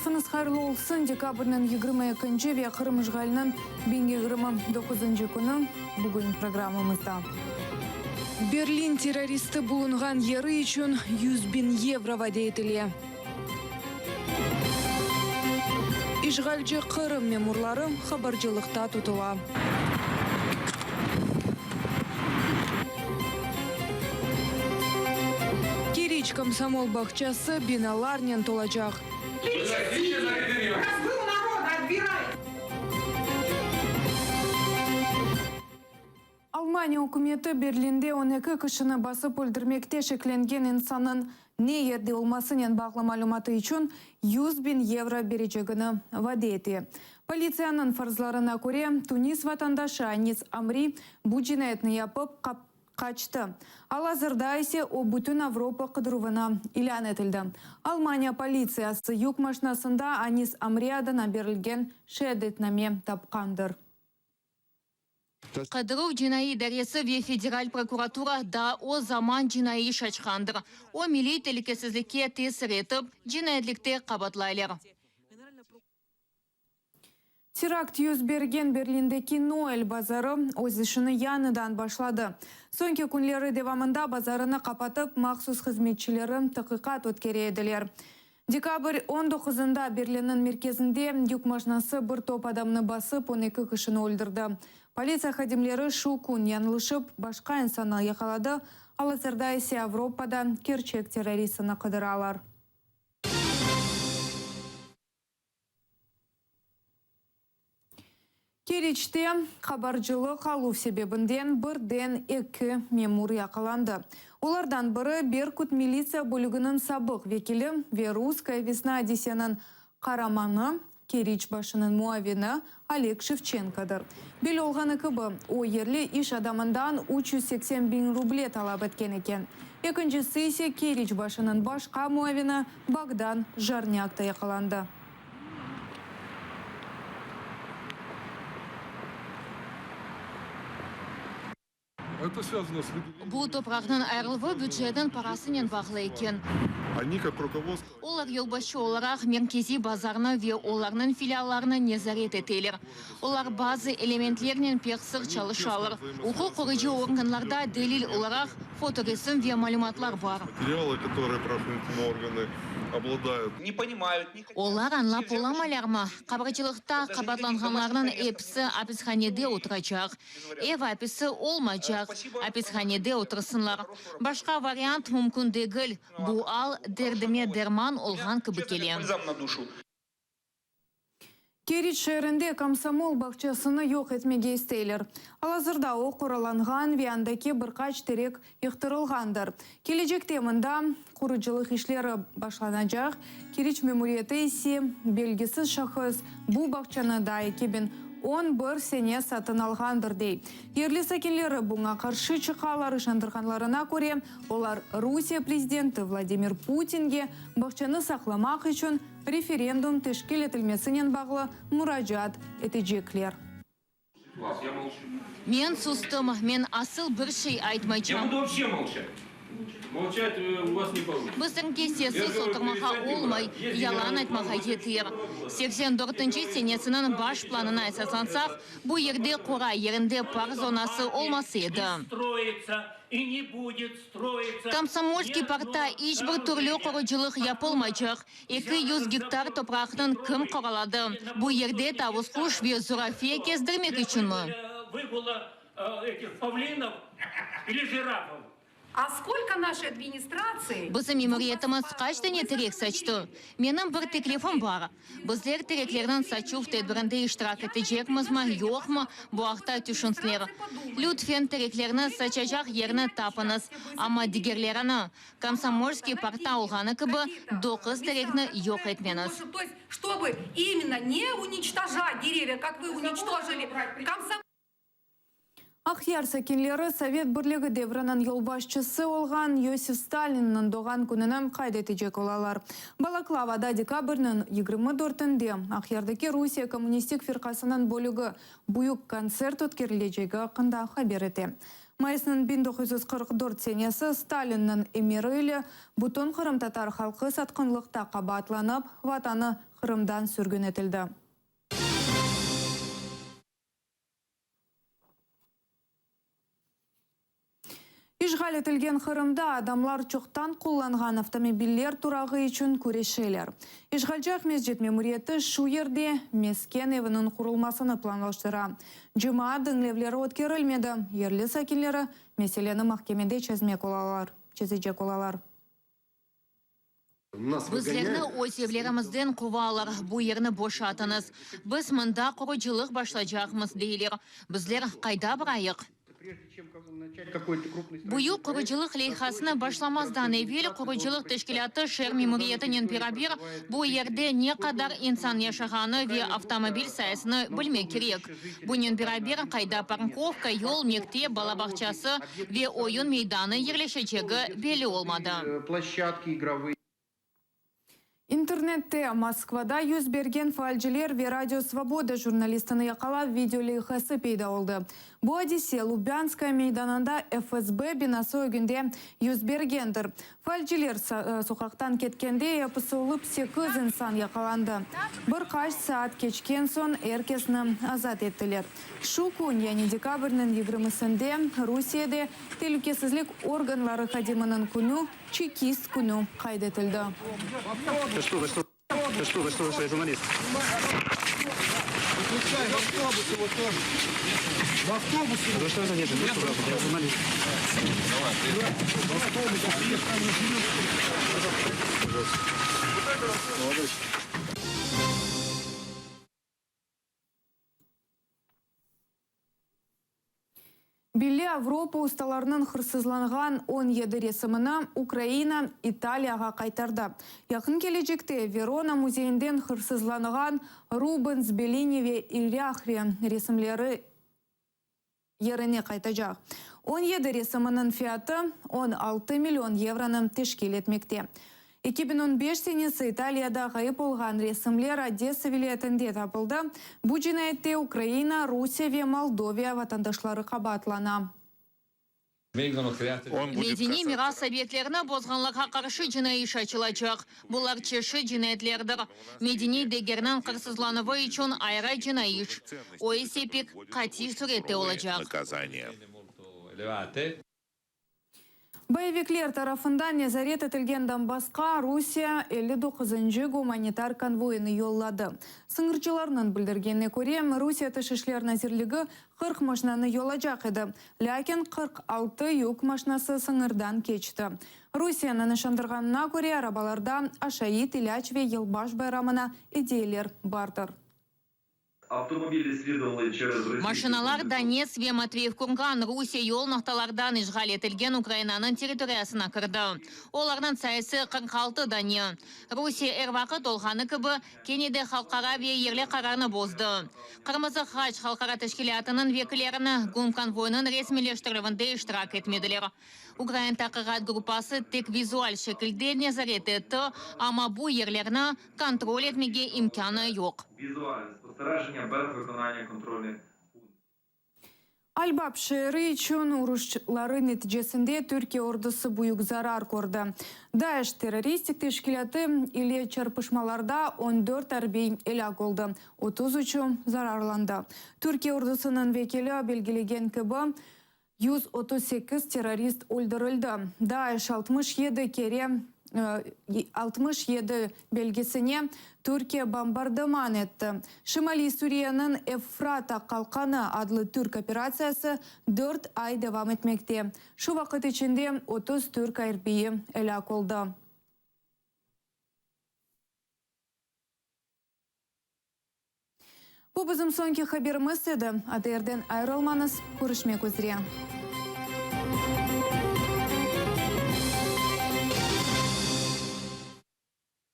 Sarfıñız hayırlı olsun, dekabrniñ 22-nci ve Qırım işğaliniñ 1029-ncı künü bugün programmamızda. Berlin terroristi bulunğan yeri içün 100 biñ yevro vade etile. İşğalci Qırım memurları habarcılıqta tutula. Keriç komsomol bağçası binalarnen tolacaq. Almaniya ükümeti Berlinde 12 kişini basıp öldürmekte şeklengen insannıñ ne yerde olmasınen bağlı malümatı içün 100 biñ yevro berecegini vade ete. Politsiyanıñ farzlarına köre, Tunis vatandaşı Anis Amri bu cinayetni yapıp, qaçtı. Al-azırda ise o bütün Avropa qıdıruvına ilân etildi. Almaniya politsiyası yük maşinasında Anis Amri adına berilgen şeadetname tapqandır. Qıdıruv cinaiy idaresi ve Federal prokuratura da o zaman cinaiy iş açqandır. O, milliy telükesizlikke tesir etip, cinayetlikte qabaatlaylar. Terakt yüz bergen Berlindeki Noel bazarı öz işini yañıdan başladı. Soñki künleri devamında bazarını qapatıp, mahsus hızmetçileri taqiqat ötkere ediler. Dekabr 19-ında Berlinniñ merkezinde yük maşinası bir top adamnı basıp, 12 kişini öldürdi. Politsiya hadimleri şu kün yañlışıp başqa insannı yaqaladı, al-azırda ise Avropada kerçek terroristini qıdıralar. Keriçte qabarcılıq aluv sebebinden birden eki memur yaqalandı. Olardan biri Berkut militsiya bölüginiñ sabıq vekili ve Russkaya vesna adiseniñ qaramanı, Keriç başınıñ muavini Oleg Şevçenkodır. Belli olğanı kibi, o yerli iş adamından 380 biñ ruble talap etken eken. Ekincisi ise Keriç başınıñ başqa muavini Bogdan Jarnâk da yaqalandı. Это связано с выделением. Bu topraqnıñ ayırıluvı bücetniñ parasınen bağlı eken. Они как руководство. Olar yolbaşçı olaraq merkeziy bazarnı ve olarnıñ filiallarını nezaret eteler. Olar bazı elementlernen pek sıq çalışalar. Uquq qoruyıcı organlarda delil olaraq fotoresim ve malümatlar bar. Материалы, которые правоохранительные органы обладают. Не понимают, не хотят. Olar añlap olamaylarmı? Qabarcılıqta qabaatlanğanlarnıñ episi apishanede oturacaq. Ev apisi olmaycaq, apishanede otursınlar. Başqa variant mümkün degil. Bu al derdime derman olğan kibi kele. Бальзам на душу. Keriç şeerinde komsomol bağçasını yoq etmege isteyler. Al-azırda o qoralanğan ve andaki bir qaç terek yıqtırılğandır. Kelecekte mında qurucılıq işleri başlanacaq. Keriç memuriyeti ise belgisiz şahıs bu bağçanı daa 2011 sene satın alğandır, dey. Yerli sakinleri buña qarşı çıqalar, işandırğanlarına köre, olar Rusiye prezidenti Vladimir Putinge bağçanı saqlamaq içün referendum teşkil etilmesinen bağlı muracaat etecekler. Я молчу. Men sustım, men asıl bir şey Я aytmaycam. буду вообще молчать. Молчать у вас не получится. Bizimge sessiz oturmağa olmay, yalan aytmağa yeter. 84-nci senesiniñ baş planına esaslansaq, bu yerde qora yerinde park zonası olması edi. строится и не будет строиться. Komsomolskiy parkta iç bir türlü qurucılıq yapılmaycaq. 200 gektar topraqnıñ kim qoraladı? Bu yerde tavus quş ve zürafe kezdirmek içünmi? Выгула этих павлинов или жирафов. А сколько нашей администрации Bizim memuriyetimiz qaç dane terek saçtı? Menim bir teklifim bar. Bizler tereklerniñ saçuv tedbirinde iştirak etecekmizmi, yoqmı, bu aqta tüşünsinler. Lütfen tereklerni saçacaq yerni tapıñız, amma digerlerini, Komsomolskiy parkta olğanı kibi, 9 terekni yoq etmeñiz. То есть, чтобы именно не уничтожать деревья, как вы уничтожили комсомол. Aqyar sakinleri Sovet Birligi devriniñ yolbaşçısı olğan Yosif Stalinniñ doğğan kününi qayd etecek olalar. Balaklavada dekabrniñ 24-inde Aqyardaki Rusiye Kommunistik firqasınıñ bölügi büyük kontsert ötkerilecegi aqqında haber ete. Mayısnıñ 1944 senesi Stalinniñ emiri ile bütün qırımtatar halqı satqınlıqta qabaatlanıp, vatanı. Qırımdan sürgün etildi. İşğal etilgen Qırımda adamlar çoqtan qullanğan avtomobiller turağı içün küreşeler. İşğalci Aqmescit memuriyeti şu yerde mesken eviniñ qurulmasını planlaştıra. Cemaat diñlevleri ötkerilmedi, yerli sakinleri meseleni mahkemede çezmek olalar, çezecek olalar. Bizlerni öz evlerimizden quvalar, bu yerni boşatıñız, biz mında qurucılıq başlaycaqmız, deyler. Bizler qayda barayıq? Büyük qurucılıq leyhasını başlamazdan evel qurucılıq teşkilâtı şeer memuriyetinen beraber bu yerde ne qadar insan yaşağanı ve avtomobil sayısını bilmek kerek. Bunen beraber, qayda parkovka, yol, mektep, bala bağçası ve oyun meydanı yerleşecegi belli olmadı. İnternette Moskvada yüz bergen faalciler ve Radio Svoboda jurnalistini yaqalav video leyhası peyda oldı. Bu adise Lubânskaya meydanında FSB binası ögünde yüz bergendir. Faalciler soqaqtan ketkende episi olıp sekiz insan yaqalandı. Bir qaç saat keçken soñ er kesni azat ettiler. Şu kün, yani dekabrniñ yigirmisinde, Rusiyede telükesizlik organları hadiminiñ künü, Çekist künü, qayd etildi. Belli Avropa ustalarınıñ hırsızlanğan 17 resimini Ukraina İtaliyağa qaytardı. Yaqın kelecekte Verona müzeyinden hırsızlanğan Rubens, Bellini ve İllahri resimleri yerine qaytacaq. 17 resiminiñ fiyatı 16 million yevronı teşkil etmekte. 2015 senesi İtaliyada ğayıp olğan resimler Odessa vilâyetinde tapıldı. Bu cinayette Ukraina, Rusiye ve Moldoviya vatandaşları qabaatlana. Medeniy miras obyektlerini bozğanlarğa qarşı cinaiy iş açılacaq. Bular çeşit cinayetlerdir. Medeniy degerniñ qırsızlanuvı içün ayrı cinaiy iş. O ise pek qatiy sürette olacaq. Boyevikler tarafından nezaret etilgen Donbassqa Rusiye 59-ncı gumanitar konvoyını yolladı. Sıñırcılarnıñ bildirgenine köre, Rusiye Tış işler nazirligi 40 maşnanı yollacaq edi, lâkin 46 yük maşnası sıñırdan keçti. Rusiyeniñ işandırğanına köre, arabalarda aşayit, ilâc ve yılbaş bayramına ediyeler bardır. Maşinalar Donetsk ve Matveyev Kurgan Rusiye yol noqtalardan işğal etilgen Ukrainanıñ territoriyasına kirdi. Olarnıñ sayısı 46 dane. Rusiye er vaqıt olğanı kibi, kene de halqara ve yerli qararnı bozdı. Qırmızı Haç Halqara Teşkilâtınıñ vekillerini gumkonvoynıñ resmiyleştirilüvinde iştirak etmediler. Ukrain taqiqat gruppası tek vizual şekilde nezaret etti, amma bu yerlerni kontrol etmege imkânı yoq. Al-Bab şeeri içün uruşları neticesinde Türkiye ordusı büyük zarar kördi. DAEŞ terroristik teşkilâtı ile çarpışmalarda 14 arbiy elâk oldı, 33-ü zararlandı. Türkiye ordusınıñ vekili belgilegen kibi, 138 terrorist öldürildi. DAEŞ 67 kere 67 belgisine Türkiye bombardıman etti. Şimaliy Suriyeniñ Efrata qalqanı adlı türk operatsiyası dört ay devam etmekte. Şu vaqıt içinde 30 türk arbiyi elâk oldı. Bu bizim soñki haberimiz edi. ATRden ayırılmañız, körüşmek üzre.